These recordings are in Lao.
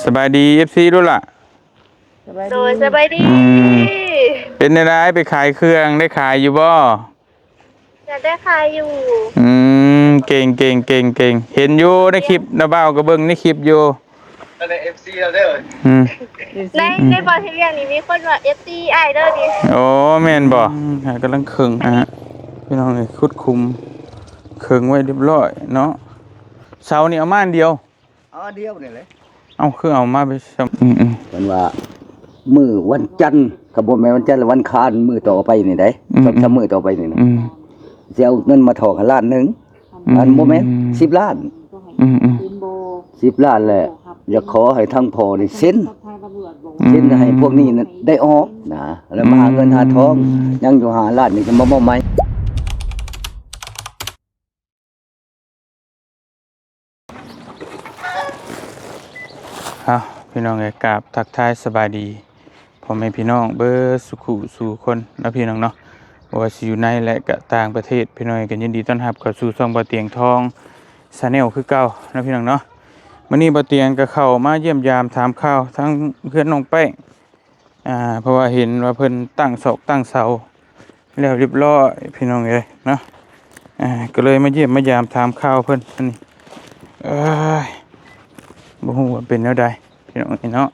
ສະບາຍດີ ເອັຟຊີ ດູລະ. ໂດຍ ສະບາຍດີ. ອືມ ເປັນແນວໃດ ໄປຂາຍເຄື່ອງ ໄດ້ຂາຍຢູ່ບໍ່? ຈະໄດ້ຂາຍຢູ່. ອືມ ເກັ່ງໆໆໆ ເຫັນຢູ່ໃນຄລິບ ນ້າບ່າວກໍເບິ່ງໃນຄລິບຢູ່. ອັນນີ້ ເອັຟຊີ ເດີ. ອືມ ໃນ ໃນບ່ອນເຮັດວຽກນີ້ມີຄົນວ່າ ເອັຟຊີ ອ້າຍເດີນີ້. ໂອ້ ແມ່ນບໍ່? ອືມ ກຳລັງເຄິ່ງ ອ່າ ພີ່ນ້ອງເອີຍ ຂຸດຂຸມເຄິ່ງໄວ້ຮຽບຮ້ອຍເນາະ. ເສົານີ້ເອົາມາອັນດຽວ. ອັນດຽວນີ້ແຫຼະ. ເອົ້າ ຄືເອົາມາໄປຊ້ຳ ອືມໆ ເພິ່ນວ່າມື້ວັນຈັນ ກໍບໍ່ແມ່ນວັນຈັນລະ ວັນອັງຄານ ມື້ຕໍ່ໄປນີ້ໄດ໋ ອືມໆ ສອງສາມມື້ຕໍ່ໄປນີ້ນະ ອືມ ຊິເອົາເງິນມາຖອກໃຫ້ລ້ານໜຶ່ງ ອືມ ອັນບໍ່ແມ່ນ ອືມ ສິບລ້ານ ອືມໆ ສິບລ້ານແຫຼະ ຢາກຂໍໃຫ້ທາງພໍ່ນີ້ເຊັນ ອືມ ເຊັນໃຫ້ພວກນີ້ນະໄດ້ອອກນະ ແລ້ວມາຫາເງິນຫາທອງ ອືມ ຍັງຢູ່ຫ້າລ້ານນີ້ ຈະມາມອບໃໝ່. ເອົາ ພີ່ນ້ອງເອີຍ ກາບທັກທາຍສະບາຍດີພໍ່ແມ່ພີ່ນ້ອງເບິດສູ່ຄູ່ສູ່ຄົນເນາະ ພີ່ນ້ອງເນາະ ບໍ່ວ່າຊິຢູ່ໃນ ແລະ ກະຕ່າງປະເທດ ພີ່ນ້ອງເອີຍ ກໍຍິນດີຕ້ອນຮັບເຂົ້າສູ່ຊ່ອງບ່າວຕຽງທອງ Channel ຄືເກົ່າເນາະ ພີ່ນ້ອງເນາະ. ມື້ນີ້ບ່າວຕຽງກໍເຂົ້າມາຢ້ຽມຢາມຖາມຂ່າວທາງເຮືອນນ້ອງແປ້ງ ອ່າ ເພາະວ່າເຫັນວ່າເພິ່ນຕັ້ງສອກຕັ້ງເສົາແລ້ວຮຽບຮ້ອຍ ພີ່ນ້ອງເອີຍເນາະ ອ່າ ກໍເລີຍມາຢ້ຽມມາຢາມຖາມຂ່າວເພິ່ນ ອັນນີ້ ເອີຍ ບໍ່ຮູ້ວ່າເປັນແນວໃດ ພີ່ນ້ອງເອີຍເນາະ.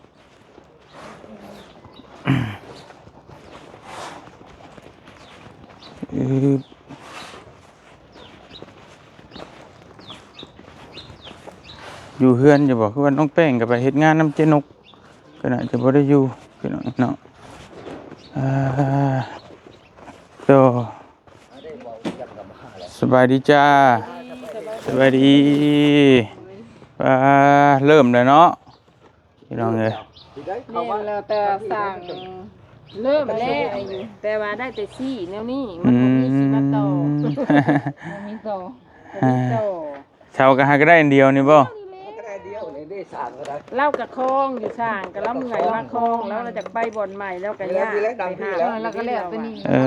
ອື ຢູ່ເຮືອນຢູ່ບໍ່? ຄືວ່ານ້ອງແປ້ງກໍໄປເຮັດງານນຳເຈ້ນົກ ກໍໜ້າຈະບໍ່ໄດ້ຢູ່ພີ່ນ້ອງເນາະ. ອ່າ ໂຕ ສະບາຍດີຈ້າ ສະບາຍດີ ອ່າ ເລີ່ມແລ້ວເນາະ ພີ່ນ້ອງເອີຍ. ແມ່ນແລ້ວ ແຕ່ສ້າງເລີ່ມແລ້ວ ແຕ່ວ່າໄດ້ແຕ່ຊີ້ແນວນີ້ ມັນບໍ່ມີຊິມາຕໍ່ ອືມ ບໍ່ມີຕໍ່ ບໍ່ມີຕໍ່. ເສົາກໍຫາກໍໄດ້ອັນດຽວນີ້ບໍ່? ລາວກໍຄອງຢູ່ ສ້າງກໍລາວເມື່ອຍມາຄອງ ລາວ ລາວຈະໄປບ່ອນໃໝ່ ລາວກໍຍາກໄປຫາ ເອີ ລາວກໍແລ້ວຕົວນີ້ ເອີ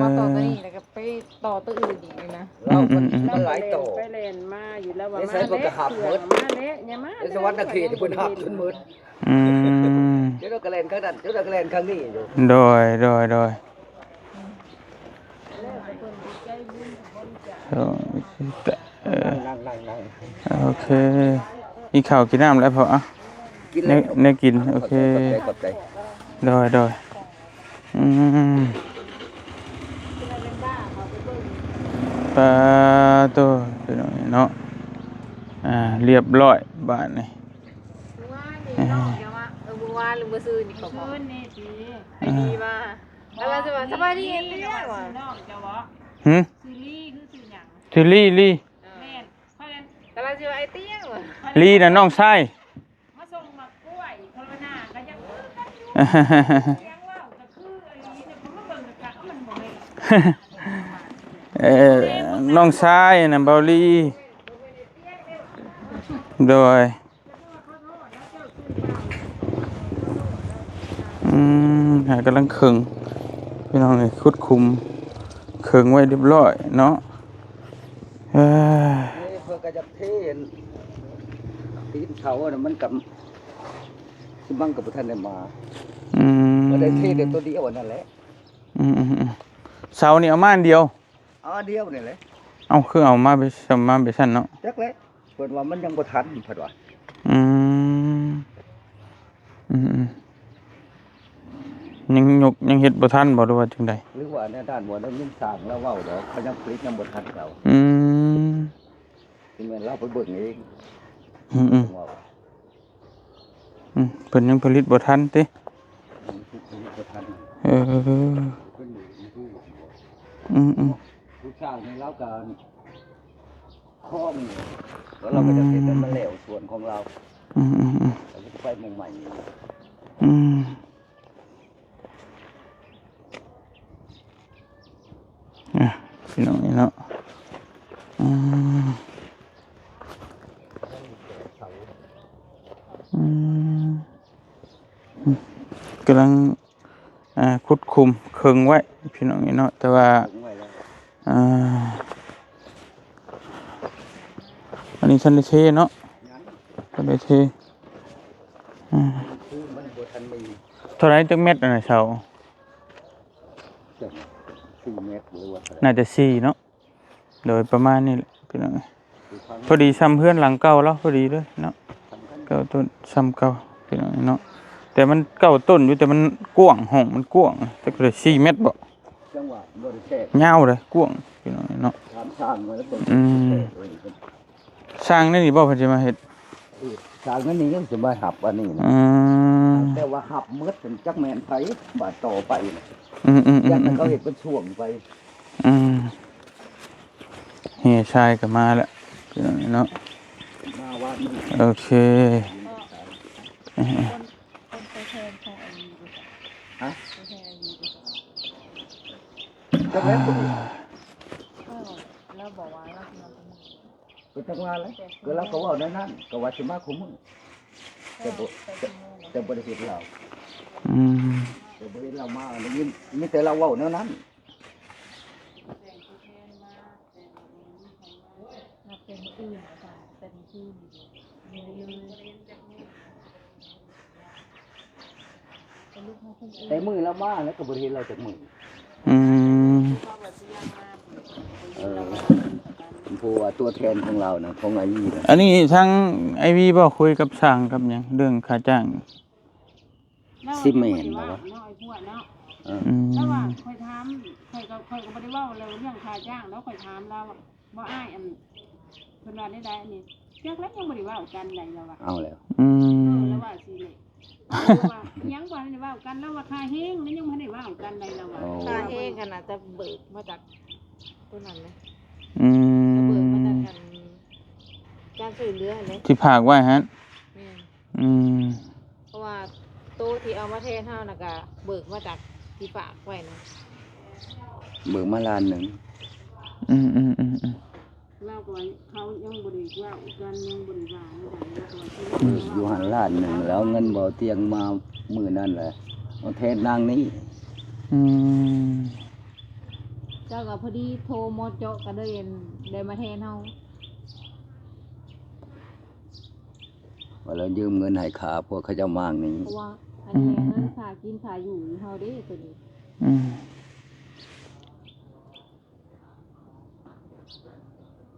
ມາຕໍ່ຕົວນີ້ ແລ້ວກໍໄປຕໍ່ຕົວອື່ນອີກນີ້ນະ. ລາວມັນ ອືມໆໆ ມັນຫຼາຍຕໍ່ ໄປແລ່ນມາຢູ່ ລາວວ່າມາແລ້ວ ເຄື່ອງມາແລ້ວ ຢ່າມາ ໃນສະຫວັນນະເຂດເພິ່ນຮັບຈົນໝົດ. ອືມ ເຈົ້າກໍແລ່ນຂ້າງນັ້ນ ເຈົ້າກໍແລ່ນຂ້າງນີ້ຢູ່. ໂດຍ ໂດຍ ໂດຍ. ເອີ ນັ່ງໆໆໆ ໂອເຄ ກິນເຂົ້າກິນນ້ຳແລ້ວພໍ່? ອະ ກິນແລ້ວ ແນວ ແນວກິນ ໂອເຄ ຂອບໃຈ ຂອບໃຈ ໂດຍ ໂດຍ. ອືມ ປາໂຕ ພີ່ນ້ອງເນາະ ອ່າ ຮຽບຮ້ອຍບາດນີ້. ເມື່ອວານນີ້ນ້ອງຈະວ່າ ເອີ ເມື່ອວານຫຼືມື້ຊືນນີ້ກໍບອກ ຄືນນີ້ຕິ ອ່າ ໄອ້ດີວ່າ ກຳລັງຈະວ່າ ສະບາຍດີ ເປັນຫຍັງວະ? ຫື? ຊື່ລີ ຄືຊື່ຫຍັງ? ຊື່ລີ ລີ ແມ່ນ ຂ້ອຍນັ້ນ ກຳລັງຊິວ່າໄອ້ຕຽງຫວາ? ລີນະນ້ອງຊາຍ ມາສົ່ງໝາກກ້ວຍ ໂຄໂຣນາກໍຍັງຄືກັນຢູ່ ສຽງເວົ້າກໍຄືອີ່ຫຼີນີ້ ເພິ່ນມາເບິ່ງກະ ມັນບໍ່ແມ່ນ ເອີ ນ້ອງຊາຍນະ ເບົາລີ ໂດຍ. ອືມ ຫາກຳລັງເຄິ່ງ ພີ່ນ້ອງເອີຍ ຂຸດຂຸມເຄິ່ງໄວ້ຮຽບຮ້ອຍເນາະ. ເອີ ນີ້ເພິ່ນກໍຢາກເທອັນຕີນເສົານະ ມັນກໍ ຊິມັງກໍບໍ່ທັນໄດ້ມາ. ອືມ ກໍໄດ້ເທແຕ່ຕົວດຽວອັນນັ້ນແຫຼະ. ອືມໆໆ ເສົານີ້ເອົາມາອັນດຽວ? ເອົາອັນດຽວນີ້ແຫຼະ. ເອົ້າ ຄືເອົາມາໄປ ມາໄປຊັ້ນເນາະ? ຈັກແຫຼະ. ເພິ່ນວ່າມັນຍັງບໍ່ທັນ ເພິ່ນວ່າ. ອືມ ອືມໆ ຍັງຍົກ ຍັງເຮັດບໍ່ທັນບໍ່ ຫຼືວ່າຈັ່ງໃດ? ຫຼືວ່າແນວນັ້ນບໍ່ ໄດ້ຍິນຊ່າງລາວເວົ້າດອກ ເຂົາຍັງຜະລິດຍັງບໍ່ທັນເຂົາ. ອືມ ຊິແມ່ນລາວໄປເບິ່ງເອງ. ອືມໆ ເພິ່ນວ່າ ອືມ ເພິ່ນຍັງຜະລິດບໍ່ທັນຕິ? ຍັງຜະລິດບໍ່ທັນ. ເອີ ເພິ່ນບໍ່ຮູ້. ອືມໆ ຜູ້ຊ່າງໃຫ້ລາວກະ ຄອງນີ້ ແລ້ວລາວກໍຈະເຮັດໃຫ້ມັນແລ້ວ ອືມ ສ່ວນຂອງລາວ. ອືມໆໆ ແລ້ວກໍຈະໄປໝ່ອງໃໝ່. ອືມ ອ່ະ ພີ່ນ້ອງເນາະ. ອືມ ອືມ ກຳລັງ ອ່າ ຂຸດຂຸມເຄິ່ງໄວ້ ພີ່ນ້ອງເນາະ ແຕ່ວ່າ ອ່າ ອັນນີ້ທັນໄດ້ເທເນາະ ທັນໄດ້ເທ. ອືມ ຄືມັນບໍ່ທັນມີ ເທົ່າໃດຈັກແມັດອັນນັ້ນເສົາ? ຈັກສີ່ແມັດ ຫຼືວ່າເທົ່າໃດ? ໜ້າຈະສີ່ເນາະ. ໂດຍປະມານນີ້ແຫຼະພີ່ນ້ອງເອີຍ ພໍດີຊ່ຳເຮືອນຫຼັງເກົ່າລາວພໍດີເລີຍເນາະ. ເກົ້າຕົ້ນ ຊ່ຳເກົ່າພີ່ນ້ອງເນາະ ແຕ່ມັນເກົ້າຕົ້ນຢູ່ ແຕ່ມັນກວ້າງ ຫ້ອງມັນກວ້າງ ຈັກເທົ່າໃດ ສີ່ແມັດບໍ? ຈັ່ງຫວະບໍ່ໄດ້ແຊກ ຍາວເດ້ ກວ້າງພີ່ນ້ອງເນາະ. ຖາມຊ່າງມາແລ້ວເບິ່ງ ອືມ ແຊກເລີຍ. ຊ່າງໃນນີ້ບໍ່ ເພິ່ນຊິມາເຮັດ? ເອີ ຊ່າງໃນນີ້ຍັງຊິມາຮັບອັນນີ້ນະ. ອືມ ແຕ່ວ່າຮັບໝົດ ຈັກແມ່ນໃຜບາດຕໍ່ໄປນະ. ອືມໆໆໆ ຢ້ານແຕ່ເຂົາເຮັດເປັນຊ່ວງໄປ. ອືມ ເຮຊາຍກໍມາແລ້ວພີ່ນ້ອງເນາະ. ມາວານນີ້ ໂອເຄ. ຄົນ ຄົນຕົວແທນຂອງອັນນີ້ຢູ່ໃສ? ຮະ? ຕົວແທນອັນນີ້ຢູ່ໃສ? ຈັກແມ່ນຜູ້ນີ້ ເອີ ລາວບອກວ່າລາວຊິມາຄົນນີ້. ກໍຈັ່ງວ່າແຫຼະ ກໍລາວກໍເວົ້າແນວນັ້ນ ກໍວ່າຊິມາຄູ່ມື້ ແຕ່ບໍ່ ແຕ່ ແຕ່ບໍ່ໄດ້ເຫັນລາວ. ອືມ ແຕ່ບໍ່ເຫັນລາວມາ ໄດ້ຍິນມີແຕ່ລາວເວົ້າແນວນັ້ນ. ນັບແຕ່ມື້ອື່ນ ອາຈານ ແຕ່ມື້ຄືນນີ້ ແຕ່ມື້ລາວມາແລ້ວກໍບໍ່ໄດ້ເຫັນລາວຈັກມື້. ອືມ ເອີ ເພາະວ່າຕົວແທນຂອງລາວນະ ຂອງໄອວີນະ. ອັນນີ້ທາງໄອວີບໍ່ ຄຸຍກັບຊ່າງກັບຫຍັງ ເລື່ອງຄ່າຈ້າງ? ຊິແມ່ນແລ້ວວະ ເນາະ ໄອ້ພວກເນາະ. ເອີ ອືມ ແຕ່ວ່າຂ້ອຍຖາມ ຂ້ອຍກໍ ຂ້ອຍກໍບໍ່ໄດ້ເວົ້າເລື່ອງຄ່າຈ້າງດອກ ຂ້ອຍຖາມລາວວ່າ ບໍ່ອ້າຍ ອັນ ເພິ່ນວ່າແນວໃດອັນນີ້ ຈັກແລ້ວ ຍັງບໍ່ໄດ້ເວົ້າກັນໃດລາວວ່າ. ເອົາແລ້ວ ອືມ ເອີ ລາວວ່າຊີ້ແຫຼະ ລາວວ່າຫຍັງບໍ່ໄດ້ເວົ້າກັນ ລາວວ່າຄ່າແຮງນັ້ນຍັງບໍ່ໄດ້ເວົ້າກັນໃດລາວວ່າ. ໂອ້ ຄ່າແຮງຫັ້ນນະ ຈະເບີກມາຈາກຕົວນັ້ນເດ້. ອືມ ຈະເບີກມາຈາກອັນ ການຊ່ວຍເຫຼືອຫັ້ນເດ້ ທີ່ຝາກໄວ້ຫັ້ນ. ແມ່ນ ອືມ ເພາະວ່າໂຕທີ່ເອົາມາແທນເຮົານະ ກະເບີກມາຈາກທີ່ຝາກໄວ້ນະ ເບີກມາລ້ານໜຶ່ງ. ອືມໆໆໆ ລາວກໍວ່າເຂົາຍັງບໍ່ໄດ້ເວົ້າກັນ ຍັງບໍ່ໄດ້ວ່າແນວໃດ ລາວກໍວ່າຊິ ອືມ ຢູ່ຫັ້ນລ້ານໜຶ່ງ ແລ້ວເງິນບໍ່ຕຽງມາມື້ນັ້ນແຫຼະ ມາແທນນາງນີ້. ອືມ ເຈົ້າກໍພໍດີໂທໝໍເຈາະ ກໍເລີຍໄດ້ມາແທນເຮົາ. ວ່າລາວຢືມເງິນໃຫ້ຂ້າພວກເຂົາເຈົ້າມ້າງໜີ ເພາະວ່າອັນນີ້ ອືມໆໆ ເງິນຄ່າກິນຄ່າຢູ່ເຮົາເດ້ໂຕນີ້. ອືມ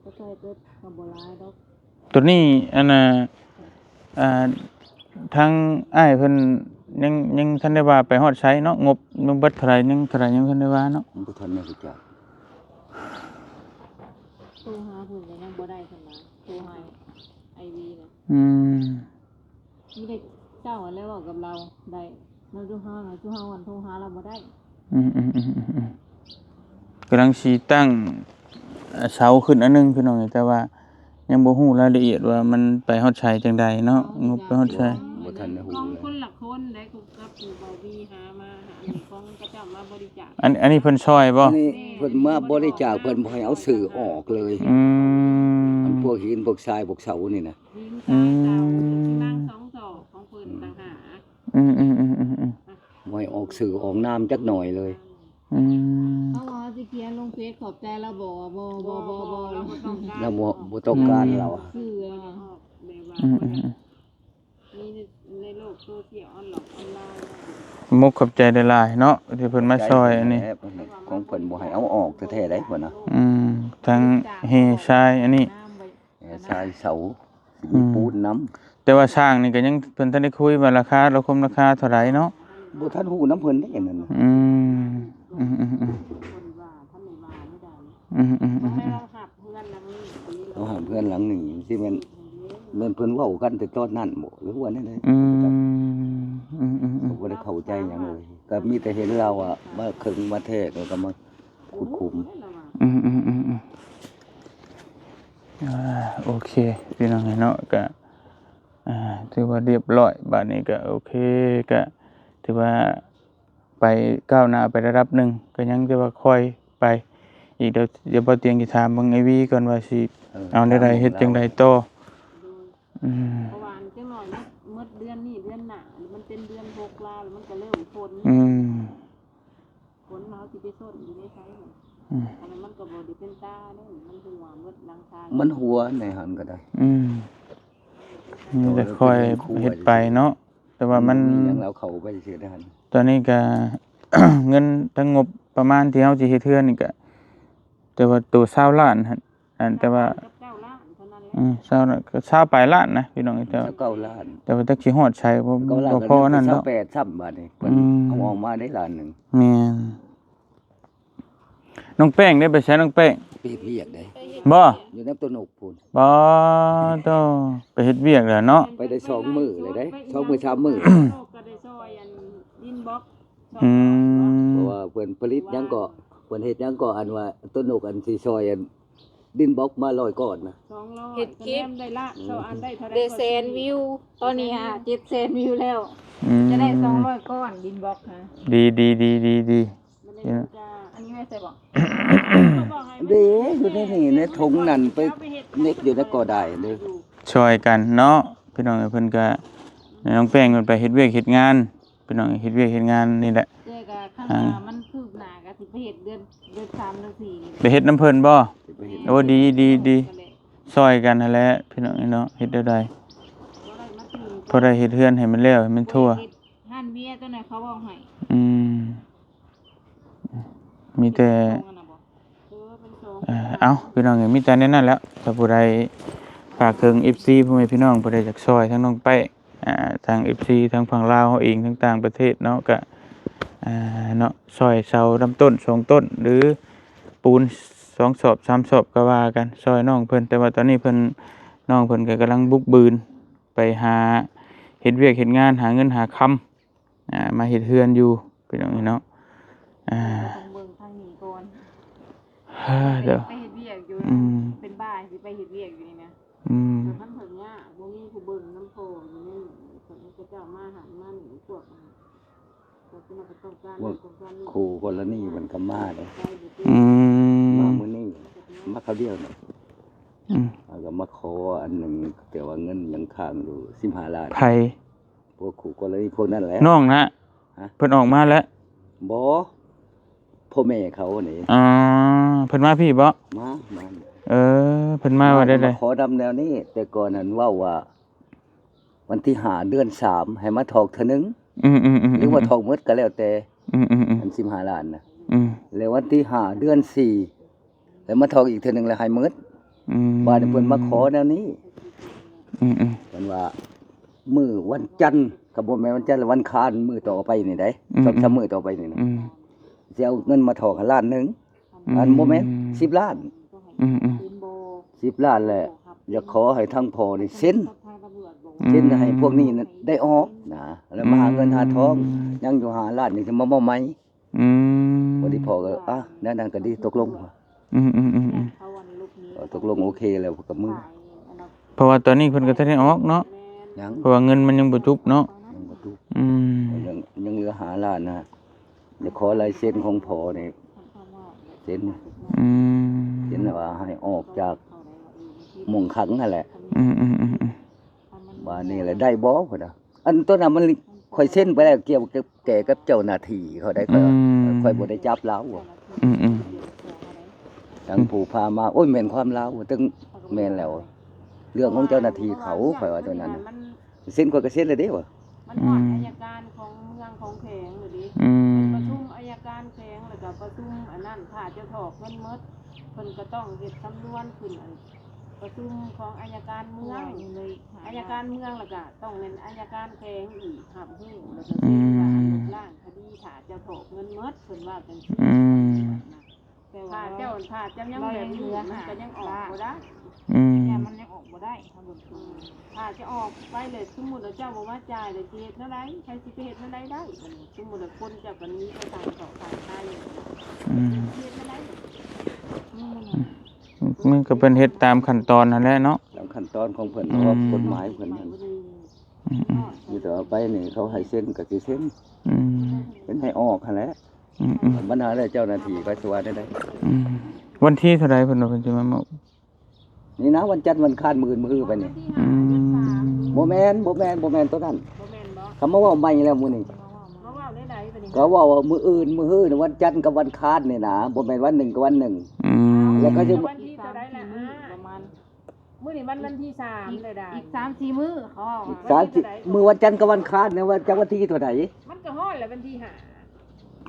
ກໍໃສ່ເບິດກໍບໍ່ຫຼາຍດອກ ໂຕນີ້. ອັນນ່າ ອ່າ ທາງອ້າຍເພິ່ນຍັງ ຍັງທັນໄດ້ວ່າໄປຮອດໃສເນາະ ງົບ ງົບເບິດເທົ່າໃດ ຍັງເທົ່າໃດ ຍັງທັນໄດ້ວ່າເນາະ ບໍ່ທັນໄດ້ຮູ້ຈັກ. ໂທຫາເພິ່ນກໍຍັງບໍ່ໄດ້ເພິ່ນວ່າ ໂທຫາໄອວີນະ. ອືມ ມີແຕ່ເຈົ້າຫັ້ນແຫຼະເວົ້າກັບລາວໄດ້ ແລ້ວຈຸເຮົານະ ຈຸເຮົາອັນໂທຫາລາວບໍ່ໄດ້. ອືມໆໆໆ ກຳລັງຊິຕັ້ງເສົາຂຶ້ນອັນໜຶ່ງພີ່ນ້ອງ ແຕ່ວ່າຍັງບໍ່ຮູ້ລາຍລະອຽດວ່າມັນໄປຮອດໃສຈັ່ງໃດເນາະ ງົບໄປຮອດໃສ ບໍ່ທັນໄດ້ຮູ້ເລີຍ. ຂອງຄົນລະຄົນໃດ ກັບຜູ້ເບົາວີຫາມາ ຫາຂອງເຂົາເຈົ້າມາບໍລິຈາກ. ອັນ ອັນນີ້ເພິ່ນຊ່ອຍບໍ່? ອັນນີ້ເພິ່ນມາບໍລິຈາກ ເພິ່ນບໍ່ໃຫ້ເອົາຊື່ອອກເລີຍ. ອືມ ອັນພວກຫີນ ພວກຊາຍ ພວກເສົານີ້ນະ. ອືມ ນາງສອງດອກຂອງເພິ່ນຕ່າງຫາກ. ອືມໆໆໆໆ ບໍ່ໃຫ້ອອກຊື່ອອກນາມຈັກໜ້ອຍເລີຍ. ອືມ ເຮົາວ່າຊິຂຽນລົງເຟສຂອບໃຈລາວບໍ່? ບໍ່ ບໍ່ ບໍ່ ບໍ່ ລາວບໍ່ຕ້ອງການ ລາວບໍ່ ບໍ່ຕ້ອງການລາວ. ອືມ ອືມໆໆ ມີໃນໂລກໂຊຊຽວອອນລອນອອນລາຍ. ມຸກຂອບໃຈຫຼາຍໆເນາະ ທີ່ເພິ່ນມາຊ່ອຍອັນນີ້. ຂອງເພິ່ນບໍ່ໃຫ້ເອົາອອກແທ້ໆໃດ໋ ເພິ່ນນະ. ອືມ ທັງເຮຊາຍອັນນີ້ ຊາຍເສົາ ອືມ ມີປູນນຳ. ແຕ່ວ່າຊ່າງນີ້ກໍຍັງ ເພິ່ນທັນໄດ້ຄຸຍວ່າລາຄາ ລາຄາ ລາຄາເທົ່າໃດເນາະ. ບໍ່ທັນຮູ້ນຳເພິ່ນເດ້ອັນນັ້ນນະ. ອືມ ອືມໆໆ ອືມໆໆ ເຮົາຫາເຮືອນຫຼັງນີ້ ຊິແມ່ນ ແມ່ນເພິ່ນເວົ້າກັນແຕ່ຕອນນັ້ນບໍ ຫຼືວ່າແນວໃດ? ອືມ ອືມໆໆ ກໍບໍ່ໄດ້ເຂົ້າໃຈຫຍັງເລີຍ ກໍມີແຕ່ເຫັນລາວວ່າມາເຄິ່ງມາແທກ ແລ້ວກໍມາຂຸດຂຸມ. ອືມໆໆໆ ອ່າ ໂອເຄ ພີ່ນ້ອງເນາະ ກະ ອ່າ ຖືວ່າຮຽບຮ້ອຍ ບາດນີ້ກະໂອເຄ ກະຖືວ່າໄປກ້າວໜ້າໄປລະດັບໜຶ່ງ ກະຍັງແຕ່ວ່າຄ່ອຍໄປອີກ. ດຽວ ດຽວບໍ່ຕຽງຊິຖາມເບິ່ງໄອວີກ່ອນວ່າຊິ ເອີ ເອົາແນວໃດ ຖາມເບິ່ງ ເຮັດຈັ່ງໃດຕໍ່. ອືມ ເພາະວ່າອັນຈັກໜ້ອຍໝົດ ໝົດເດືອນນີ້ເດືອນໜ້າ ມັນເປັນເດືອນຫົກລາວ ແລ້ວມັນກໍເລີ່ມຝົນ. ອືມ ຝົນເຮົາຊິໄປຊົນຢູ່ໃນໃສ? ອືມ ອັນນັ້ນມັນກໍບໍ່ໄດ້ເປັນຕາເດ້ ມັນຮົ່ວໝົດຫຼັງຄາ ມັນຮົ່ວໃນຫັ້ນກໍໄດ້. ອືມ ມີແຕ່ຄ່ອຍເຮັດໄປເນາະ. ແຕ່ວ່າມັນ ມີຫຍັງລາວເຂົ້າໄປຊື່ໆ ຕອນນີ້ກະ ເງິນທັງງົບປະມານທີ່ເຮົາຊິເຮັດເຮືອນນີ້ກະ ແຕ່ວ່າໂຕຊາວລ້ານຫັ້ນ ອັນ ແຕ່ວ່າ ຊາວປາຍລ້ານ ອືມ ຊາວ ຊາວປາຍລ້ານນະພີ່ນ້ອງ ແຕ່ວ່າ ຊາວເກົ້າລ້ານ ແຕ່ວ່າຈັກຊິຮອດໃສ ບໍ່ ຊາວເກົ້າລ້ານ ບໍ່ພໍນັ້ນດອກ ແປດຊ້ຳບາດນີ້ ເພິ່ນ ອືມ ເອົາອອກມາໄດ້ລ້ານໜຶ່ງ ແມ່ນ ນ້ອງແປ້ງເດ້ ໄປໃສນ້ອງແປ້ງ? ໄປເຮັດວຽກເດ້ ບໍ່? ຢູ່ນຳໂຕນົກພຸ້ນ ບໍ່ໂຕ ໄປເຮັດວຽກແລ້ວເນາະ ໄປໄດ້ສອງມື້ແລ້ວເດ້ ສອງມື້ສາມມື້ ກໍໄດ້ຊ່ອຍອັນດິນບລັອກ ອືມ ເພາະວ່າເພິ່ນຜະລິດຫຍັງເກາະ ເພິ່ນເຮັດຫຍັງເກາະ ອັນວ່າໂຕນົກ ອັນຊິຊ່ອຍອັນດິນບລັອກມາຮ້ອຍກ້ອນນະ ສອງຮ້ອຍ ເຮັດຄລິບ ໄດ້ລະ ສອງອັນໄດ້ເທົ່າໃດ ໄດ້ແສນວິວ ຕອນນີ້ຫາເຈັດແສນວິວແລ້ວ ອືມ ຈະໄດ້ສອງຮ້ອຍກ້ອນດິນບລັອກຫາ ດີໆໆໆ ອັນນີ້ໄວ້ໃສ່ບໍ່? ເດ້ ຢູ່ໃນນີ້ ໃນຖົງນັ້ນ ໄປເນັບຢູ່ໃນກໍໄດ້ເດ້ ຊ່ອຍກັນເນາະ ພີ່ນ້ອງເອີຍ ເພິ່ນກະ ນ້ອງແປ້ງເພິ່ນໄປເຮັດວຽກເຮັດງານ ພີ່ນ້ອງເຮັດວຽກເຮັດງານນີ້ແຫຼະ ແຕ່ກະຄັນວ່າມັນຄືບໜ້າກະຊິໄປເຮັດເດືອນ ເດືອນສາມເດືອນສີ່ນີ້ ໄປເຮັດນຳເພິ່ນບໍ່? ໂອ້ ດີໆໆ ຊ່ອຍກັນຫັ້ນແຫຼະ ພີ່ນ້ອງເນາະ ເຮັດແນວໃດ ພໍໄດ້ເຮັດເຮືອນໃຫ້ມັນແລ້ວ ໃຫ້ມັນທົ່ວ ເຮັດຮ້ານເບຍຕົວນັ້ນເຂົາເວົ້າໃຫ້ ອືມ ມີແຕ່ ເອີ ເອົາ ພີ່ນ້ອງເອີຍ ມີແຕ່ແນວນັ້ນແຫຼະ ຖ້າຜູ້ໃດຝາກເຖິງເອັຟຊີ ພໍ່ແມ່ພີ່ນ້ອງ ຜູ້ໃດຢາກຊ່ອຍທາງນ້ອງແປ້ງ ອ່າ ທາງເອັຟຊີ ທາງຝັ່ງລາວເຮົາເອງ ທາງຕ່າງປະເທດເນາະ ກະ ອ່າ ເນາະ ຊ່ອຍເສົາລຳຕົ້ນສອງຕົ້ນ ຫຼື ປູນສອງສອບສາມສອບ ກະວ່າກັນ ຊ່ອຍນ້ອງເພິ່ນ ແຕ່ວ່າຕອນນີ້ເພິ່ນ ນ້ອງເພິ່ນກະກຳລັງບຸກບືນໄປຫາເຮັດວຽກເຮັດງານ ຫາເງິນຫາຄຳ ອ່າ ມາເຮັດເຮືອນຢູ່ ພີ່ນ້ອງເອີຍເນາະ ອ່າ ຕ້ອງເບິ່ງທາງນີ້ກ່ອນ ເອີ ເດີ ໄປເຮັດວຽກຢູ່ ອືມ ເປັນບ້າຊິໄປເຮັດວຽກຢູ່ນີ້ນະ ອືມ ແຕ່ມັນເພິ່ນຍາກ ບໍ່ມີຜູ້ເບິ່ງນຳພໍ່ຢູ່ນີ້ ເພິ່ນເຂົາເຈົ້າມາຫັ້ນມານີ້ ພວກ ພວກຄູ່ກໍລະນີມັນກໍມາເດ້ ອືມ ມາມື້ນີ້ ມາຄາວດຽວນີ້ ອືມ ແລ້ວກໍມາຂໍອັນໜຶ່ງ ແຕ່ວ່າເງິນຍັງຄ້າງຢູ່ສິບຫ້າລ້ານ ໃຜ? ພວກຄູ່ກໍລະນີພວກນັ້ນແຫຼະ ນ້ອງນະ ຮະ ເພິ່ນອອກມາແລ້ວ ບໍ່ ພໍ່ແມ່ເຂົານີ້ ອໍ ເພິ່ນມາພີ້ບໍ່? ມາ ມາ ເອີ ເພິ່ນມາວ່າແນວໃດ? ມາຂໍນຳແນວນີ້ ແຕ່ກ່ອນຫັ້ນເວົ້າວ່າ ວັນທີຫ້າເດືອນສາມໃຫ້ມາຖອກເທື່ອໜຶ່ງ ອືມໆໆໆ ຫຼືວ່າຖອກໝົດກໍແລ້ວແຕ່ ອືມໆໆ ອັນສິບຫ້າລ້ານນະ ອືມ ແລ້ວວັນທີຫ້າເດືອນສີ່ ແລ້ວມາຖອກອີກເທື່ອໜຶ່ງ ແລ້ວໃຫ້ໝົດ ອືມ ບາດນີ້ເພິ່ນມາຂໍແນວນີ້ ອືມໆ ເພິ່ນວ່າມື້ວັນຈັນ ກໍບໍ່ແມ່ນວັນຈັນລະ ວັນຄານ ມື້ຕໍ່ໄປນີ້ໄດ໋ ອືມໆ ສອງສາມມື້ຕໍ່ໄປນີ້ນະ ອືມ ຊິເອົາເງິນມາຖອກໃຫ້ລ້ານໜຶ່ງ ອືມ ອັນ ບໍ່ແມ່ນ ສິບລ້ານ ອືມໆ ສິບລ້ານແຫຼະ ຢາກຂໍໃຫ້ທາງພໍ່ນີ້ເຊັນ ອືມ ເຊັນໃຫ້ພວກນີ້ນະໄດ້ອອກນະ ແລ້ວມາຫາເງິນຫາທອງ ອືມ ຍັງຢູ່ຫ້າລ້ານ ຍັງຊິມາເວົ້າໃໝ່ ອືມ ພໍດີພໍ່ກໍ ອ່ະ ແນວນັ້ນກໍດີ ຕົກລົງ ອືມໆໆໆ ເອີ ຕົກລົງໂອເຄແລ້ວກໍມື ເພາະວ່າຕອນນີ້ເພິ່ນກໍທັນໄດ້ອອກເນາະ ຍັງ ເພາະວ່າເງິນມັນຍັງບໍ່ຈຸບເນາະ ຍັງບໍ່ຈຸບ ອືມ ຍັງ ຍັງເຫຼືອຫ້າລ້ານນະ ຢາກຂໍລາຍເຊັນຂອງພໍ່ນີ້ ເຊັນ ອືມ ເຊັນວ່າໃຫ້ອອກຈາກໝ່ອງຂັງຫັ້ນແຫຼະ ອືມໆໆໆ ບາດນີ້ແຫຼະ ໄດ້ບໍ່ ເພິ່ນວ່າ ອັນຕົວນັ້ນມັນ ຂ້ອຍເຊັນໄປແລ້ວ ກ່ຽວກັບ ແກ່ກັບເຈົ້າໜ້າທີ່ເຂົາໄດ້ ຂ້ອຍ ອືມ ຂ້ອຍບໍ່ໄດ້ຈັບລາວ ອືມໆ ທັງຜູ້ພາມາ ໂອ້ຍ ແມ່ນຄວາມລາວ ເຖິງແມ່ນແລ້ວ ເລື່ອງຂອງເຈົ້າໜ້າທີ່ເຂົາ ຂ້ອຍວ່າຕົວນັ້ນ ມັນ ເຊັນຂ້ອຍກໍເຊັນແລ້ວເດ້ວ່າ ມັນຮອດ ອືມ ອັຍການຂອງເມືອງຂອງແຂວງແລ້ວເດ້ ອືມ ເພິ່ນປະຊຸມອັຍການແຂວງ ແລ້ວກໍປະຊຸມອັນນັ້ນ ຖ້າເຈົ້າຖອກເງິນໝົດ ເພິ່ນກໍຕ້ອງເຮັດສຳນວນຂຶ້ນ ອັນປະຊຸມຂອງອັຍການເມືອງ ອັຍການເມືອງ ແລ້ວກໍຕ້ອງແມ່ນອັຍການແຂວງອີກ ຮັບຮູ້ ແລ້ວກໍເຊັນວ່າ ອືມ ລົບລ້າງຄະດີ ຖ້າເຈົ້າຖອກເງິນໝົດ ເພິ່ນວ່າຈັ່ງຊີ້ ອືມ ນະ. ແຕ່ວ່າຖ້າເຈົ້າ ຖ້າເຈົ້າຍັງແບບນີ້ ມັນກໍຍັງອອກບໍ່ໄດ້ ອືມ ແຕ່ມັນຍັງອອກບໍ່ໄດ້ ຖ້າເບິ່ງຄື ຖ້າຈະອອກໄປແລ້ວ ສົມມຸດວ່າເຈົ້າບໍ່ມາຈ່າຍ ແລ້ວຊິເຮັດແນວໃດ? ໃຜຊິໄປເຮັດແນວໃດໄດ້? ບັດນີ້ສົມມຸດວ່າຄົນເຈົ້າກໍໜີໄປຕ່າງເກາະຕ່າງຊາຍຢູ່ ອືມ ຊິເຮັດແນວໃດ? ອືມ ມັນກໍເພິ່ນເຮັດຕາມຂັ້ນຕອນຫັ້ນແຫຼະເນາະ ຕາມຂັ້ນຕອນຂອງເພິ່ນ ອືມ ເພາະວ່າກົດໝາຍເພິ່ນນັ້ນ ອືມໆ ມີແຕ່ວ່າໄປນີ້ເຂົາໃຫ້ເຊັນກໍຊິເຊັນ ອືມ ເພິ່ນໃຫ້ອອກຫັ້ນແຫຼະ ອືມໆ ບັນຫາແລ້ວເຈົ້າໜ້າທີ່ໄປສະຫວັດໄດ້ ອືມ ວັນທີເທົ່າໃດເພິ່ນວ່າເພິ່ນຊິມາມອບ? ນີ້ນະ ວັນຈັນ ວັນຄານ ມື້ອື່ນ ມື້ຮືໄປນີ້ ອືມ ບໍ່ແມ່ນ ບໍ່ແມ່ນ ບໍ່ແມ່ນຕົວນັ້ນ ບໍ່ແມ່ນບໍ່? ເຂົາມາເວົ້າໃໝ່ແລ້ວມື້ນີ້ ມາເວົ້າ ມາເວົ້າແນວໃດບັດນີ້? ກໍເວົ້າວ່າມື້ອື່ນ ມື້ຮື ວັນຈັນກັບວັນຄານນີ້ນະ ບໍ່ແມ່ນວັນໜຶ່ງກັບວັນໜຶ່ງ ອືມ ແລ້ວກໍຊິ ວັນທີເທົ່າໃດລະ? ປະມານ ມື້ນີ້ມັນວັນທີສາມແລ້ວດາ ອີກສາມສີ່ມື້ ເຂົາເວົ້າວ່າ ອີກສາມສີ່ ມື້ວັນຈັນກັບວັນຄານນະ ວ່າຈັກວັນທີເທົ່າໃດ? ມັນກໍຮອດແລ້ວວັນທີຫ້າ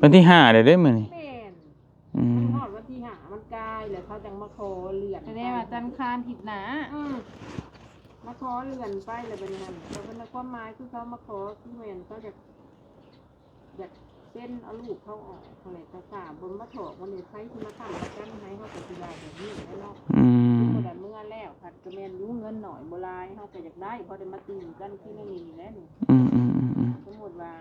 ວັນທີຫ້າແລ້ວເດ້ມື້ນີ້. ແມ່ນ ອືມ ມັນຮອດວັນທີຫ້າ ມັນກາຍແລ້ວ ເຂົາຈັ່ງມາຂໍເລື່ອນ ສະແດງວ່າຈັນຄານທິດໜ້າ. ອືມ ມາຂໍເລື່ອນໄປແລ້ວບັດນີ້ຫັ້ນ ແຕ່ເພິ່ນ ຄວາມໝາຍຄືເຂົາມາຂໍ ຄືແມ່ນເຂົາຢາກ ຢາກເຊັນເອົາລູກເຂົາອອກຫັ້ນແຫຼະ. ຖ້າຖ້າບໍ່ມາຖອກ ບໍ່ໄດ້ໃຜຊິມາຄ້ຳປະກັນໃຫ້ ເຮົາກໍຊິວ່າແບບນີ້ແຫຼະເນາະ. ອືມ ຄືບໍ່ໄດ້ເມືອແລ້ວ ພັດກໍແມ່ນຢູ່ ເງິນໜ້ອຍບໍ່ຫຼາຍ ເຮົາກໍຢາກໄດ້ ພໍໄດ້ມາຕີກັນຄືແນວນີ້ນີ້ແຫຼະນີ້. ອືມໆໆໆ ສົມມຸດວ່າ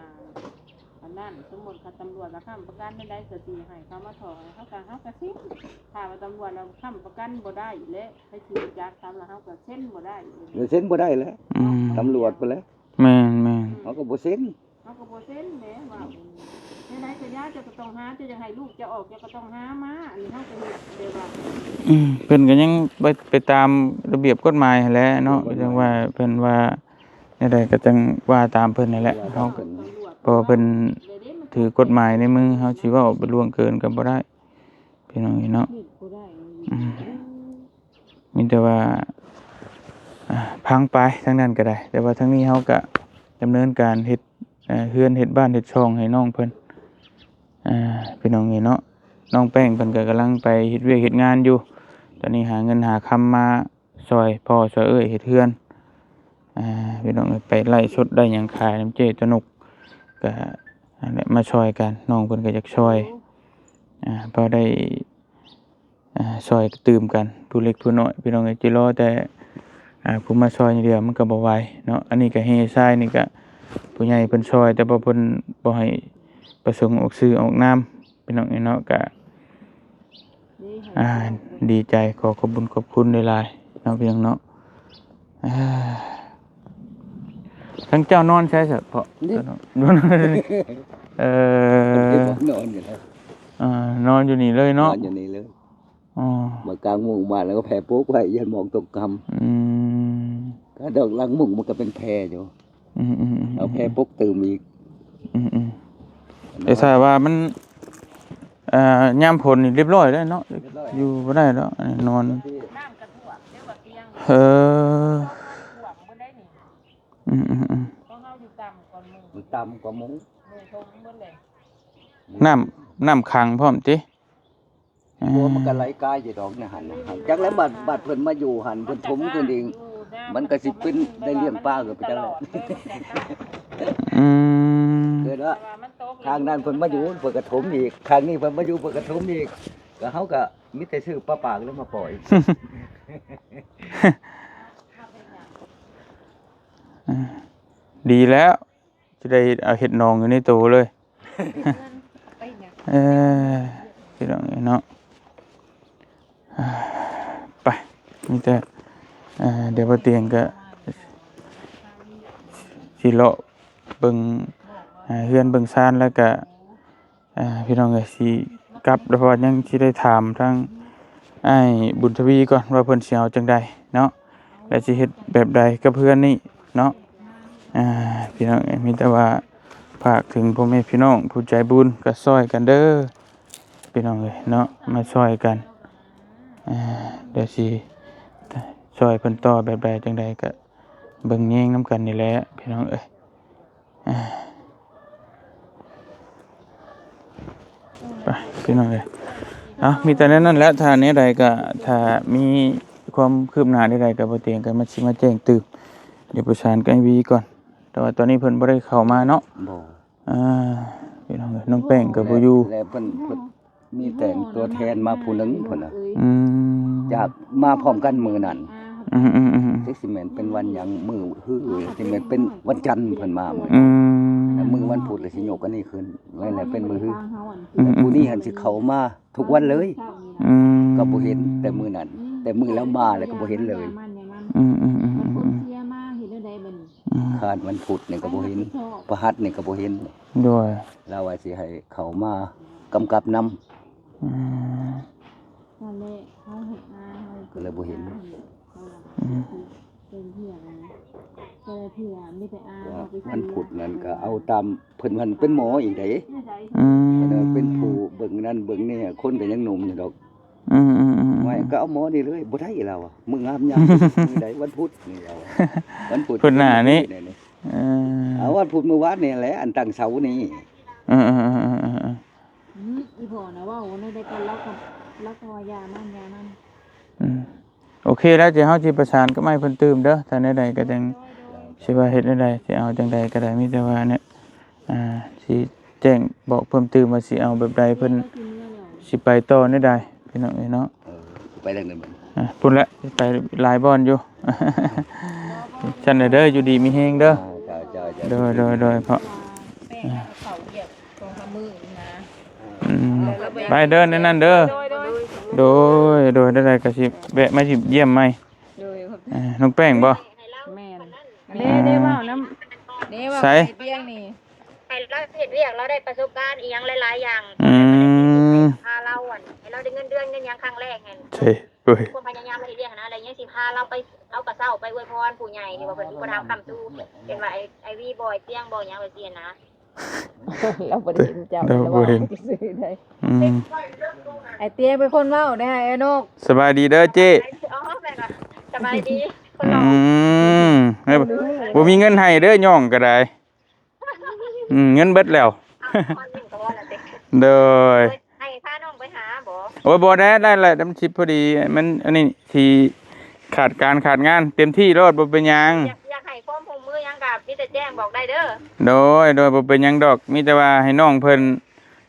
ອັນນັ້ນ ສົມມຸດຄັນຕຳຫຼວດວ່າຄ້ຳປະກັນແນວໃດ ກໍຊິໃຫ້ເຂົາມາຖອກໃຫ້ ເຮົາກໍ ເຮົາກໍເຊັນ. ຖ້າວ່າຕຳຫຼວດວ່າຄ້ຳປະກັນບໍ່ໄດ້ແຫຼະ ໃຜຊິຮູ້ຈັກ ຄຳວ່າເຮົາກໍເຊັນບໍ່ໄດ້ ກໍເຊັນບໍ່ໄດ້ແຫຼະ. ອືມ ຕຳຫຼວດພຸ້ນແຫຼະ. ແມ່ນໆ ເຮົາກໍບໍ່ເຊັນ ເຮົາກໍບໍ່ເຊັນແຫຼະ. ວ່າແນວໃດກໍຢ່າ ເຈົ້າກໍຕ້ອງຫາ ເຈົ້າຢາກໃຫ້ລູກເຈົ້າອອກ ເຈົ້າກໍຕ້ອງຫາມາ. ອັນນີ້ເຮົາກໍເຮັດແບບວ່າ ອືມ ເພິ່ນກໍຍັງໄປ ໄປຕາມລະບຽບກົດໝາຍຫັ້ນແຫຼະເນາະ. ຈັ່ງວ່າເພິ່ນວ່າ ແນວໃດກໍຈັ່ງວ່າຕາມເພິ່ນນັ້ນແຫຼະ. ເຮົາ ເພາະວ່າເພິ່ນຖືກົດໝາຍໃນມື ເຮົາຊິເວົ້າໄປລ່ວງເກີນກໍບໍ່ໄດ້ ພີ່ນ້ອງເອີຍເນາະ. ອືມ ມີແຕ່ວ່າ ອ່າ ພັງໄປທາງນັ້ນກໍໄດ້ ແຕ່ວ່າທາງນີ້ເຮົາກໍດຳເນີນການເຮັດ ເອີ ເຮືອນ ເຮັດບ້ານເຮັດຊ່ອງໃຫ້ນ້ອງເພິ່ນ ອ່າ ພີ່ນ້ອງເອີຍເນາະ. ນ້ອງແປ້ງເພິ່ນກໍກຳລັງໄປເຮັດວຽກເຮັດງານຢູ່ ຕອນນີ້ຫາເງິນຫາຄຳມາ ຊ່ອຍພໍ່ຊ່ອຍເອື້ອຍເຮັດເຮືອນ ອ່າ ພີ່ນ້ອງເອີຍ. ໄປໄລຟ໌ສົດໄດ້ຫຍັງຂາຍນຳເຈ້ຕະໜົກ ກະນັ້ນແຫຼະ ມາຊ່ອຍກັນ ນ້ອງເພິ່ນກໍຢາກຊ່ອຍ ອ່າ ພໍໄດ້ ອ່າ ຊ່ອຍກະຕື່ມກັນ ຜູ້ເລັກຜູ້ນ້ອຍ ພີ່ນ້ອງເອີຍ. ຊິລໍແຕ່ ອ່າ ຜູ້ມາຊ່ອຍຢ່າງດຽວມັນກໍບໍ່ໄຫວເນາະ. ອັນນີ້ກະເຮຊາຍນີ້ກະ ຜູ້ໃຫຍ່ເພິ່ນຊ່ອຍ ແຕ່ວ່າເພິ່ນບໍ່ໃຫ້ປະສົງອອກຊື່ອອກນາມ ພີ່ນ້ອງເອີຍເນາະ. ກະ ອ່າ ດີໃຈ ຂໍຂອບບຸນຂອບຄຸນຫຼາຍໆເນາະ ພີ່ນ້ອງເນາະ. ອ່າ ທາງເຈົ້ານອນໃສຊະເພາະ? ນີ້ ເອີ ນອນຢູ່ແລ້ວ ອ່າ ນອນຢູ່ນີ້ເລີຍເນາະ ນອນຢູ່ນີ້ເລີຍ. ອໍ ມາກາງມຸ້ງມາແລ້ວກໍແຜ່ປົກໄວ້ ຢ້ານໝອກຕົກຄ່ຳ. ອືມ ກະດອກຫຼັງມຸ້ງມັນກໍເປັນແຜ່ຢູ່. ອືມໆໆໆ ເອົາແຜ່ປົກຕື່ມອີກ. ອືມໆ ແຕ່ຖ້າວ່າມັນ ເອີ ຍາມຝົນນີ້ລຽບຮ້ອຍແລ້ວເນາະ ລຽບຮ້ອຍ ຢູ່ບໍ່ໄດ້ດອກ ອັນນີ້ນອນ ນ້ຳກະຖ້ວມເດ້ວ່າຕຽງ ເອີ ຖ້ວມເບິດໄດ້ນີ້. ອືມໆໆ ຂອງເຮົາຢູ່ຕ່ຳກວ່າໝູ່ ມັນຕ່ຳກວ່າໝູ່ ໝູ່ຖົມເບິດເລີຍ ນ້ຳ ນ້ຳຂັງພ້ອມຕິ. ບໍ່ ມັນກໍໄຫຼກາຍຢູ່ດອກໃນຫັ້ນນະ. ຈັກແລ້ວບາດ ບາດເພິ່ນມາຢູ່ຫັ້ນ ເພິ່ນຖົມຂຶ້ນເອງ ມັນກໍຊິເປັນໄດ້ລ້ຽງປາກໍໄປຈັກແລ້ວ. ອືມ ເກີດວ່າທາງນັ້ນເພິ່ນມາຢູ່ ເພິ່ນກໍຖົມອີກ ທາງນີ້ເພິ່ນມາຢູ່ ເພິ່ນກໍຖົມອີກ ກໍເຮົາກໍມີແຕ່ຊື້ປາປາກແລ້ວມາປ່ອຍ. ອ່າ ດີແລ້ວ ຊິໄດ້ເຮັດ ເອົາເຮັດໜອງຢູ່ໃນໂຕເລີຍ. ເອີ ພີ່ນ້ອງເອີຍເນາະ ໄປ ມີແຕ່ ເອີ ດຽວບໍ່ຕຽງກໍຊິເລາະເບິ່ງ ເຮືອນເບິ່ງຊານ ແລ້ວກໍ ອ່າ ພີ່ນ້ອງເອີຍ ຊິກັບ ເພາະວ່າຍັງຊິໄດ້ຖາມທາງອ້າຍບຸນທະວີກ່ອນວ່າເພິ່ນຊິເອົາຈັ່ງໃດເນາະ ແລະ ຊິເຮັດແບບໃດກັບເຮືອນນີ້ເນາະ. ອ່າ ພີ່ນ້ອງເອີຍ ມີແຕ່ວ່າຝາກເຖິງພໍ່ແມ່ພີ່ນ້ອງຜູ້ໃຈບຸນກໍຊ່ອຍກັນເດີ ພີ່ນ້ອງເອີຍເນາະ ມາຊ່ອຍກັນ. ອ່າ ດຽວຊິຊ່ອຍເພິ່ນຕໍ່ແບບໃດຈັ່ງໃດກໍເບິ່ງແຍງນຳກັນນີ້ແຫຼະ ພີ່ນ້ອງເອີຍ. ອ່າ ໄປ ພີ່ນ້ອງເອີຍ ເອົາ ມີແຕ່ແນວນັ້ນແຫຼະ ຖ້າແນວໃດກໍ ຖ້າມີຄວາມຄືບໜ້າແນວໃດກໍ ບໍ່ຕຽງກໍມາ ຊິມາແຈ້ງຕື່ມ ດຽວປະສານກັບອ້າຍວີກ່ອນ ແຕ່ວ່າຕອນນີ້ເພິ່ນບໍ່ໄດ້ເຂົ້າມາເນາະ. ບໍ່ ອ່າ ພີ່ນ້ອງເອີຍ ນ້ອງແປ້ງກໍບໍ່ຢູ່ ແລະ ເພິ່ນ ເພິ່ນ ມີແຕ່ຕົວແທນມາຜູ້ໜຶ່ງພຸ້ນນະ ອືມ ຈາກມາພ້ອມກັນມື້ນັ້ນ ອືມໆໆໆ ຈັກຊິແມ່ນເປັນວັນຫຍັງ ມື້ຮື ຊິແມ່ນເປັນວັນຈັນເພິ່ນມາມື້ ອືມ ແລ້ວມື້ວັນພຸດລະຊິຍົກອັນນີ້ຂຶ້ນ ແລ້ວເປັນມື້ຮື ອືມໆໆ ແລ້ວຜູ້ນີ້ຫັ້ນຊິເຂົ້າມາທຸກວັນເລີຍ ອືມ ກໍບໍ່ເຫັນແຕ່ມື້ນັ້ນ ແຕ່ມື້ລາວມາແລ້ວກໍບໍ່ເຫັນເລີຍ ອືມໆໆໆ ອືມ ຄານວັນພຸດນີ້ກໍບໍ່ເຫັນ ພະຫັດນີ້ກໍບໍ່ເຫັນ ໂດຍ ລາວວ່າຊິໃຫ້ເຂົ້າມາກຳກັບນຳ ອືມ ນັ້ນແຫຼະ ເຮົາເຮັດນາ ເຮົາກໍເລີຍບໍ່ເຫັນ ອືມ ເປັນເທື່ອນະ ແຕ່ເທື່ອມີແຕ່ອາ ວ່າວັນພຸດນັ້ນກໍເອົາຕາມ ເພິ່ນຫັ້ນເປັນໝໍອີກເດ້ ອືມ ເພິ່ນເປັນຜູ້ເບິ່ງນັ້ນເບິ່ງນີ້ ຄົນກໍຍັງໜຸ່ມຢູ່ດອກ ອືມໆໆໆ ວ່າກໍເອົາໝໍນີ້ເລີຍ ບໍ່ໄດ້ລາວວ່າ ມື້ງາມຍາມ ມື້ໃດ ວັນພຸດນີ້ລາວວ່າ ວັນພຸດ ພຸດໜ້ານີ້ ເອີ ເອົາວັນພຸດມື້ວານນີ້ແຫຼະ ອັນຕັ້ງເສົານີ້ ເອີໆໆໆໆ ອືມ ອີ່ພໍ່ນະເວົ້າແນວໃດກໍລາວກໍ ລາວກໍວ່າຢ່າມັນ ຢ່າມັນ ອືມ ໂອເຄແລ້ວ ດຽວເຮົາຊິປະສານກັບໃໝ່ເພິ່ນຕື່ມເດີ ຖ້າແນວໃດກໍຈັ່ງ ໂດຍໆ ຊິວ່າເຮັດແນວໃດ ຊິເອົາຈັ່ງໃດກໍໄດ້ ມີແຕ່ວ່າແນວ ອ່າ ຊິແຈ້ງບອກເພີ່ມຕື່ມວ່າຊິເອົາແບບໃດ ເພິ່ນຊິໄປຕໍ່ແນວໃດ ພີ່ນ້ອງເອີຍເນາະ ເອີ ຊິໄປທາງໃດບັດນີ້ ອ່າ ພຸ້ນແຫຼະ ໄປຫຼາຍບ່ອນຢູ່ ຊັ້ນແຫຼະເດີ ຢູ່ດີມີແຮງເດີ ເຈົ້າໆໆ ໂດຍໆໆ ເພາະ ແປ້ງໃຫ້ເຂົາວຽກ ສອງສາມມື້ນະ ອືມ ໄປເດີ ແນວນັ້ນເດີ ໂດຍໆ ໂດຍໆ ໂດຍ ໄດ້ໆ ກໍຊິແວະມາຢ້ຽມໃໝ່ ໂດຍ ຂອບໃຈ ອ່າ ນ້ອງແປ້ງບໍ່ ແມ່ນ ອ່າ ເດ້ ເດ້ເວົ້ານຳ ເດ້ເວົ້າ ໃສ ໃຫ້ລາວເຮັດວຽກ ລາວໄດ້ປະສົບການອີ່ຫຍັງຫຼາຍໆຢ່າງ ອືມ ພາລາວ ອັນ ໃຫ້ລາວໄດ້ເງິນເດືອນເງິນຫຍັງຄັ້ງແລກຫັ້ນ ເອີຍ ຄວາມພະຍາຍາມເຮັດວຽກຫັ້ນນະ ແລ້ວຍັງຊິພາລາວໄປ ເອົາກະເຊົ້າໄປອວຍພອນຜູ້ໃຫຍ່ທີ່ວ່າເພິ່ນອຸປະຖຳຄ້ຳຊູ ເປັນວ່າໄອ້ ໄອ້ວີບອຍຕຽງບໍ່ຫຍັງວ່າຊີ້ນະ ລາວບໍ່ໄດ້ເຫັນເຈົ້າ ລາວບໍ່ເຫັນ ລາວເວົ້າຊື່ໆໄດ໋ ອືມ ໄອ້ຕຽງເປັນຄົນເວົ້າໄດ໋ ໄອ້ນົກ ສະບາຍດີເດີເຈ້ ອໍ ແມ່ນວ່າ ສະບາຍດີ ອືມ ບໍ່ມີເງິນໃຫ້ເດີ ຍ່ອງກໍໄດ້ ອືມ ເງິນເບິດແລ້ວ ໂດຍ ໃຫ້ພານ້ອງໄປຫາບໍ່ ໂອ້ຍ ບໍ່ໄດ້ ໄດ້ແຫຼະ ມັນຊິພໍດີ ມັນ ອັນນີ້ຊິຂາດການຂາດງານ ເຕັມທີ່ໂລດ ບໍ່ເປັນຫຍັງ ຢາກ ຢາກໃຫ້ຄວາມຮ່ວມມືຫຍັງກໍມີແຕ່ແຈ້ງບອກໄດ້ເດີ ໂດຍ ໂດຍ ບໍ່ເປັນຫຍັງດອກ ມີແຕ່ວ່າໃຫ້ນ້ອງເພິ່ນ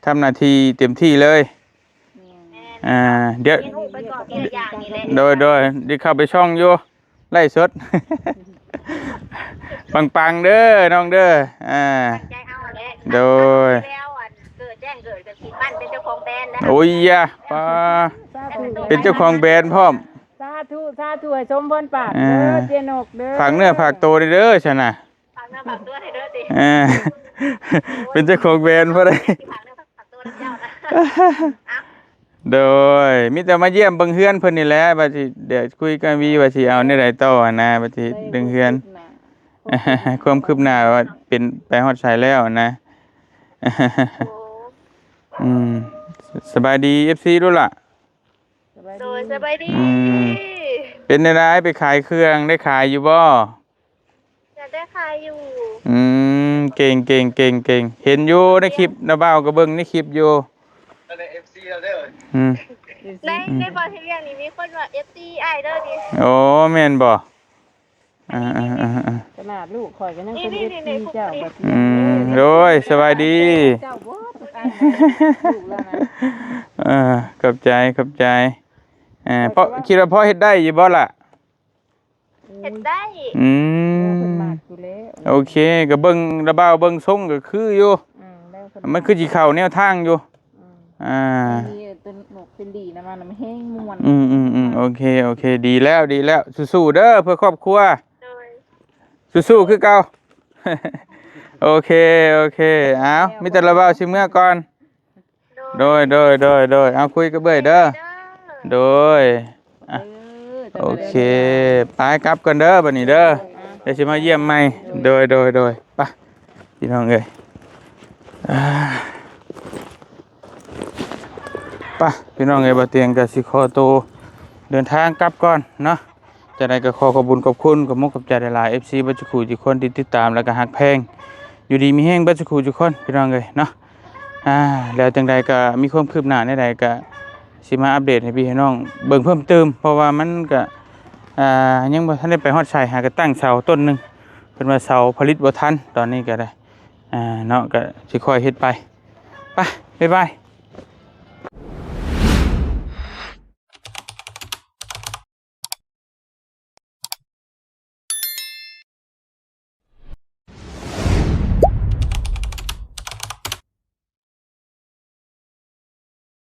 ທຳໜ້າທີ່ເຕັມທີ່ເລີຍ ແມ່ນ ອ່າ ດຽວ ຮຽນຮູ້ໄປກ່ອນທີລະຢ່າງນີ້ແຫຼະ ໂດຍ ໂດຍ ດຽວເຂົ້າໄປຊ່ອງຢູ່ ໄລຟ໌ສົດ ປັງໆເດີນ້ອງເດີ ອ່າ ຕັ້ງໃຈເອົາແຫຼະ ໂດຍ ແລ້ວອັນເກີດແຈ້ງເກີດກໍຊິປັ້ນເປັນເຈົ້າຂອງແບຣນນະ ໂອ້ຍຢາ ປ້າ ສາທຸ ເປັນເຈົ້າຂອງແບຣນພ້ອມ ສາທຸ ສາທຸ ໃຫ້ສົມພອນປາກເດີ ອ່າ ເຈ້ນົກເດີ ຝາກເນື້ອຝາກໂຕເດີຊັ້ນນະ ຝາກເນື້ອຝາກຕົວໃຫ້ເດີຕິ ອ່າ ເປັນເຈົ້າຂອງແບຣນພໍໄດ້ ຝາກເນື້ອຝາກຕົວນຳເຈົ້ານະ ໂດຍ ມີແຕ່ມາຢ້ຽມເບິ່ງເຮືອນເພິ່ນນີ້ແຫຼະ ວ່າຊິ ດຽວຄຸຍກັບວີວ່າຊິເອົາແນວໃດຕໍ່ຫັ້ນນະ ວ່າຊິເລື່ອງເຮືອນ ຄວາມຄືບໜ້າວ່າເປັນໄປຮອດໃສແລ້ວນະ ໂອ້ ອືມ ສະບາຍດີ ເອັຟຊີ ໂລດລະ ໂດຍ ສະບາຍດີ ອືມ ເປັນແນວໃດ ໄປຂາຍເຄື່ອງ ໄດ້ຂາຍຢູ່ບໍ່? ຢາກໄດ້ຂາຍຢູ່ ອືມ ເກັ່ງໆໆໆ ເຫັນຢູ່ໃນຄລິບ ນ້າບ່າວກໍເບິ່ງໃນຄລິບຢູ່ ໃນ ໃນບ່ອນເຮັດວຽກນີ້ມີຄົນວ່າ ເອັຟຊີ ອ້າຍເດີນີ້ ໂອ້ ແມ່ນບໍ່? ອ່າໆໆໆ ຂະໜາດລູກຂ້ອຍກໍຍັງເປັນ ເອັຟຊີ ເຈົ້າ ອືມ ໂດຍ ສະບາຍດີ ເຈົ້າບໍ່ ລູກລະນະ ເອີ ຂອບໃຈ ຂອບໃຈ ເອີ ພໍ ຄິດວ່າພໍເຮັດໄດ້ຢູ່ບໍ່ລະ? ເຮັດໄດ້ ອືມ ເພິ່ນມັກຢູ່ແລ້ວ ໂອເຄ ກໍເບິ່ງລະບ່າວເບິ່ງຊົງກໍຄືຢູ່ ອືມ ມັນຄືຊິເຂົ້າແນວທາງຢູ່ ອືມ ອ່າ ມີຕົວນົກເປັນດີນຳ ມັນແຮງມ່ວນ ອືມໆໆ ໂອເຄ ໂອເຄ ດີແລ້ວ ດີແລ້ວ ສູ້ໆເດີ ເພື່ອຄອບຄົວ ໂດຍ ສູ້ໆຄືເກົ່າ ໂອເຄ ໂອເຄ ເອົາ ມີແຕ່ລະບ່າວຊິເມືອກ່ອນ ໂດຍ ໂດຍ ໂດຍ ໂດຍ ເອົາ ຄຸຍກັບເອື້ອຍເດີ ໂດຍ ອ່ະ ເອີ ໂອເຄ ໄປກັບກ່ອນເດີ ບັດນີ້ເດີ ເອີ ດຽວຊິມາຢ້ຽມໃໝ່ ໂດຍ ໂດຍ ໂດຍ ໄປ ພີ່ນ້ອງເອີຍ ອ່າ ໄປ ພີ່ນ້ອງເອີຍ ບ່າວຕຽງກໍຊິຂໍໂຕເດີນທາງກັບກ່ອນເນາະ ຈັ່ງໃດກໍຂໍຂອບບຸນຂອບຄຸນ ຂອບມຸກຂອບໃຈຫຼາຍໆ ເອັຟຊີ ເບິດສູ່ຄູ່ສູ່ຄົນທີ່ຕິດຕາມ ແລ້ວກໍຮັກແພງ ຢູ່ດີມີແຮງເບິດສູ່ຄູ່ສູ່ຄົນ ພີ່ນ້ອງເອີຍເນາະ ອ່າ ແລ້ວຈັ່ງໃດກໍມີຄວາມຄືບໜ້າແນວໃດກໍຊິມາອັບເດດໃຫ້ພີ່ໃຫ້ນ້ອງເບິ່ງເພີ່ມຕື່ມ ເພາະວ່າມັນກໍ ອ່າ ຍັງບໍ່ທັນໄດ້ໄປຮອດໃສ ຫາກໍຕັ້ງເສົາຕົ້ນໜຶ່ງ ເພິ່ນວ່າເສົາຜະລິດບໍ່ທັນ ຕອນນີ້ກໍໄດ້ ອ່າ ເນາະ ກໍຊິຄ່ອຍເຮັດໄປ ໄປ ບາຍບາຍ.